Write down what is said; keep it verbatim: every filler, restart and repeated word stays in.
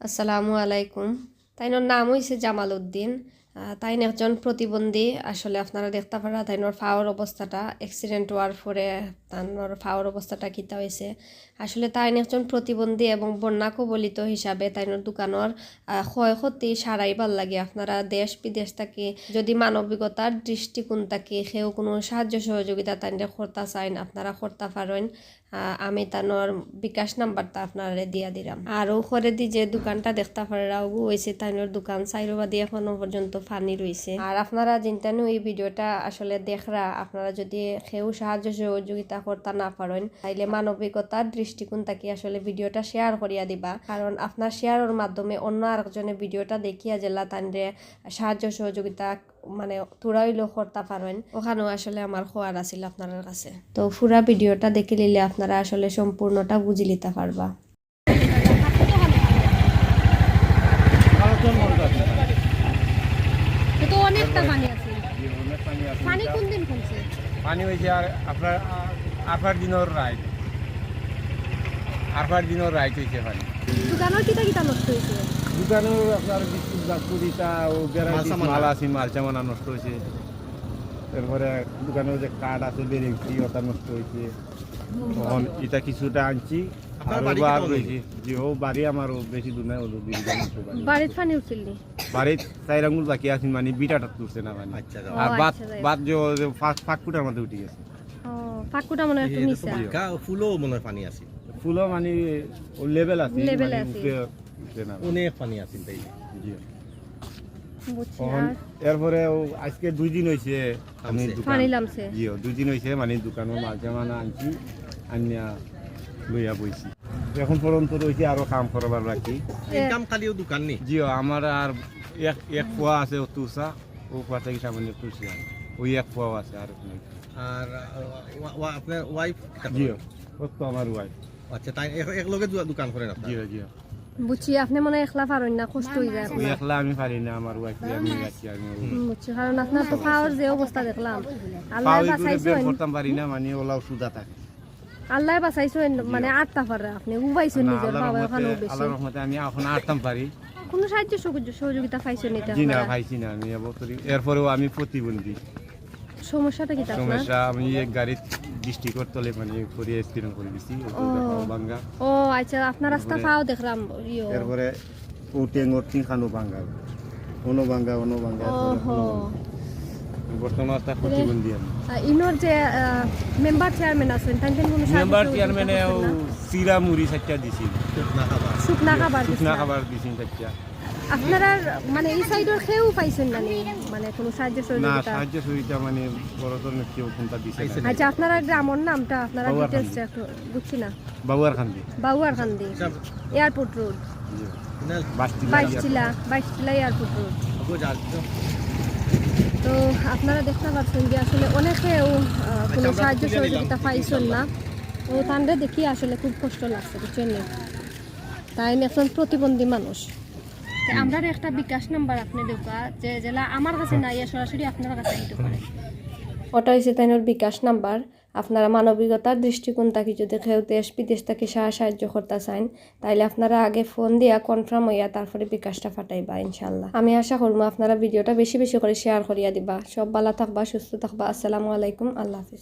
আসসালামু আলাইকুম। তাইনর নাম অইছে জামাল উদ্দিন। আহ, তাইন একজন প্রতিবন্ধী। আসলে আপনারা দেখতা পাররা তাইনর পাওর অবস্থাটা, accident অওয়ার পরে তাইনর পাওর অবস্থাটা কিতা অইছে। আসলে তাইন একজন প্রতিবন্ধী এবং বন্যা কবলিত হিসাবে তাইনর দোকানর, আহ, ক্ষয়ক্ষতি সারাইবার লাগি আপনারা দেশ বিদেশ থাকি যদি মানবিকতার দৃষ্টিকোণ থাকি কেউ কুনু সাহায্য সহযোগিতা তাইনরে করতা চাইন, আপনারা করতা পারইন। আহ, আমি তানর বিকাশ নাম্বারটা আপনারে দিয়া দিরাম। আর ও করেদি যে দোকানটা দেখতা পাররা, ওগু অইছে তাইনর দোকান, চাইরোবাদি এখনো পর্যন্ত পানি রইছে। আর আপনারা যেইন তানু এই ভিডিওটা আসলে দেখরা, আপনারা যদি কেউ সাহায্য সহযোগিতা করতা না পারইন, তাইলে মানবিকতার দৃষ্টিকোণ থাকি আসলে ভিডিওটা share করিয়া দিবা, কারণ আপনার shareর মাধ্যমে অন্য আরেকজনে ভিডিওটা দেখিয়া যেলা তাইনরে সাহায্য সহযোগিতা মানে থুড়া অইলেও করতা পারইন। ওখানেও আসলে আমার খোয়ার আছিল আপনারার কাছে। তো পুরা ভিডিওটা দেখিলিলে আপনারা আসলে সম্পূর্ণটা বুঝিলিতা পারবা। তো অনেকটা পানি আছে। পানি কোন দিন কমছে? পানি অইছে আর আপনার, আপনার দিনর রাইত, আপনার দিনর রাইত অইছে পানি। দোকানর কিতা কিতা নষ্ট অইছে? দোকানর আপনার বিস্কুট, বাস্কুট, ইতা ও ভ্যারাইটিস মাল আছিল, মাল চামানা নষ্ট অইছে। এরপরে দোকানর যে কাঠ আছে, বেরেন্সি, ওটা নষ্ট অইছে। তখন ইটা কিছুটা আনছি, আপনার আর বাড়ি বার কিতা রইছে। জি, ও বাড়ি আমারও বেশি দূর নায়, অইলো দুই বিঘা মতো বাড়ি। বাড়িত পানি উঠছিল নি? বাড়িত চাইর আঙ্গুল বাকি আছিল, মানে ভিটাটা তুলছে না পানি। আচ্ছা, আর ও, বাদ, আচ্ছা, যাই হোক। বাদ যে, যে ফাঁক, ফাঁক কুটার মধ্যে উঠি গেছে। ও, ফাঁক কুটা মনে হয় একটু নিচে। ফুলও মনে হয় পানি আছিল। ফুলও মানে ও লেভেল আছে, লেভেল মানে আছে। উঠে, উঠে না। অনেক পানি আছিল তাই। জি। বুঝছি। তখন আর এরপরে ও আজকে দুই দিন অইছে আমি লামছে। দোকান, পানি লামছে। জি, ও দুই দিন অইছে, মানে দোকানর মাল সামানা আনছি, আনিয়া লইয়া বইছি। এখন পর্যন্ত রইছে আরো কাম করবার বাকি। ইনকাম খালি ও দোকান নি? জি, ও আমার আর এক, এক পোয়া আছে, ও তুসা, ও পোয়া থাকি সামান্য তুলছি আমি। ওই এক পোয়াও আছে, আর নাই। আর, আহ, ওয়া-, ওয়া-, আপনার ওয়াইফ কিতা জি, করেন? ও তো আমার ওয়াইফ। আচ্ছা, তাই এক, এক লগে দু-, দোকান করেন আপনারা? জি, জি। বুঝছি, আপনি মনে হয় একলা পারইন না, কষ্ট অই যায় ওই আপনার। একলা আমি পারি না, আমার ওয়াইফ আমি রাখি আমি। হুম, বুঝছি, কারণ আপনার তো পাওর যে অবস্থা দেখলাম, আল্লাহ পাও ইগুরে বাঁচাইছইন। বের করতাম পারি না, মানে ওলাও সুদা থাকে। আল্লাহ বাঁচাইছইন, মানে আটতা পাররা আপনি, উবাইছইন না, নিজের আল্লাহর পাওয়ে রহমতে, ওখানে বেশি। আল্লাহর রহমতে আমি এখন আটতাম পারি। কোনো সাহায্য সহযোগি-, সহযোগিতা পাইছইন নি জি না, আপনারা? পাইছি না আমি এবছরই। এরপরেও আমি প্রতিবন্ধী। সমস্যাটা কিতা আপনার? সমস্যা, আমি এক গাড়িত ডিস্ট্রিক্টর তলে মানে পড়িয়া অ্যাক্সিডেন্ট করি দিছি, ও। ভাঙ্গা। ও আচ্ছা, আপনার রাস্তা তারপরে পাও দেখলাম, ইয়ো। এরপরে ও টেঙ্গর তিনখানো ভাঙ্গা, অনো ভাঙ্গা, অনো ভাঙ্গা, এরপরে ওহো। অনো ভাঙ্গা। বর্তমান অবস্থা প্রতিবন্ধী আমি। আহ, ইনোর যে, আহ, মেম্বার চেয়ারম্যান আছইন, তাইন তাইন কোনো সাহায্য মেম্বার সহযোগিতা চেয়ারম্যানে করছইন ও না? চিরা মুড়ি চাইরটা দিছিল। শুকনা খাবার। শুকনা খাবার দিছইন না? খাবার দিছিল চাইরটা। আপনারার, মানে, এই সাইডর কেউ পাইছইন না নি? মানে, কোনো সাহায্য না, সহযোগিতা? সাহায্য সহযোগিতা, মানে, বড় ধরনের কেউ কোনটা দিছে না। আচ্ছা, আপনারার গ্রামর নামটা, আপনারার বাউয়ারকান্দি। ডিটেইলসটা একটু বুঝছি না। বাউয়ারকান্দি। বাউয়ারকান্দি। আচ্ছা। Airport road. জি। Baishtila, Baishtila airport road. তো আপনারা দেখতা পারছইন যে আসলে অনেকেও, আহ, কোনো সাহায্য সহযোগিতা পাইছইন না। তো তানরে দেখি আসলে খুব কষ্ট লাগছে, বুঝছইন নি? তাইন একজন প্রতিবন্ধী মানুষ। তে আমরার একটা বিকাশ নাম্বার আপনে দেউক্কা, যে যেলা আমার কাছে না আইয়া সরাসরি আপনার কাছে দিতে পারে। ওটা অইছে তাইনর বিকাশ নাম্বার। আপনারা মানবিকতার দৃষ্টিকোণ থাকি যদি কেউ দেশ বিদেশ থাকি সাহা-, সাহায্য করতা চাইন, তাইলে আপনারা আগে ফোন দিয়া কনফার্ম অইয়া তারপরে বিকাশটা পাঠাইবা, ইনশাআল্লাহ। আমি আশা করমু আপনারা ভিডিওটা বেশি বেশি করি শেয়ার করিয়া দিবা। সব ভালা থাকবা, সুস্থ থাকবা। আসসালামু আলাইকুম, আল্লাহ হাফিজ।